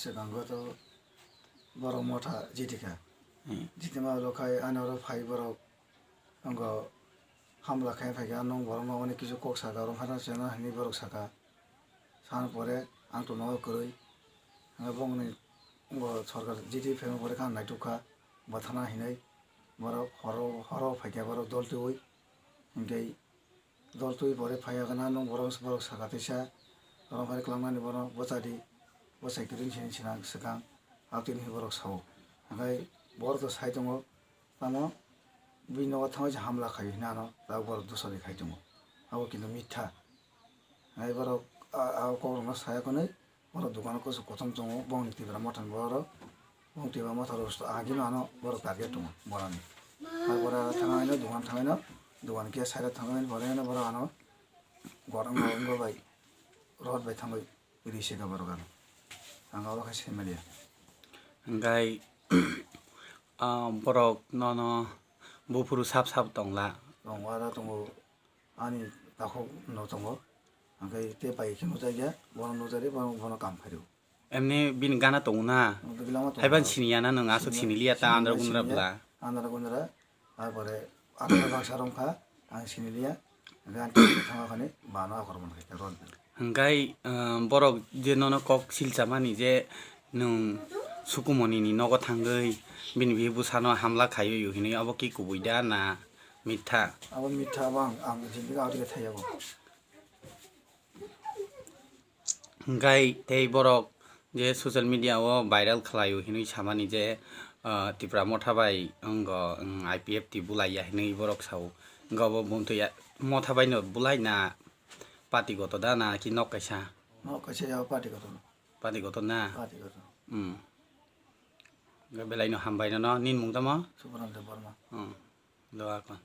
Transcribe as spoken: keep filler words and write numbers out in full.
Swkango to borok motha jitikha. Hmm. Jitima rok khai ani oro phai borok wngkha hamla khai phaikha, nwng borokno onek kisu kok saka, rwngkha na chwngno hinwi borok saka. San pore ang to nogo kwrwi. Hwnba bongni bo sorkar jiti phaima pore kha naitukha, bwthana hinwi borok horo, horo phaikha borok dol twiwi. Hinkhe dol twi pore phaiya gana nwng borok, borok saka teisa, borok hai klangnani bono bwchadi, bwchai kwrwini sini sinang swkang, abtwini hinwi borok sao. Hwnkhai borok to sai tongo, tamo bini nogo thangwi se hamla khai hinwi ano tabuk borok dusari khai tongo. Abo kintu mitha. Hai borok a, a kokrokno saya hwnwi, borok dukano kusu kothom tongo, bongni Tipra Mothani borok, bong Tipra Motha rok agino ano borok target tongo borani. Hai borok thangwi no dukan thangwi no, dukan khe side o thangwi no borok ano, borok no wngwi bai rod bai thangwi ri se borok ano. Ang abo khe se maliya. Hwnkhai, ah, borok nono buphuru sap sap tongla. Tongo, ada tongo. Ani takhuk no tongo. Hwnkhe tei bai khe nukjakya, bono nukjakya, bono, bono kam phaio. Emni bini gana tongo na? Tongo, tei lama tongo. Haiban siniya na nwng aswk siniliya ta andra gundra bwla? Andra gundra, arpore andra baksa romkha, ang siniliya. Hwnkhe ang thangma khani bano akormon khai rod. Hwnkhe, um, borok je nono kok silchamani je nwng Sukumoni ni nogo thangwi bini bihik bwsano hamla khaiwi hinwi, abo ki kubui da na mitha? Abo mitha, abo ang, ang jindigi abo thaiyabo. Hwnkhe tei borok je social media o viral khlaio hinwi samani je, ah, Tipra Motha bai wngo, wng, I P F T bulaiya hinwi borok sao. Hwnkhe abo buntwi Motha bai no bulai na party goto da na ki nok kaisa? Nok kaisa ya party goto. Party goto na? Party goto. Hmm. Hwnkhe belai no hambai nono, nini mung tamo? Subranta Debbarma. Hmm. Doa kon.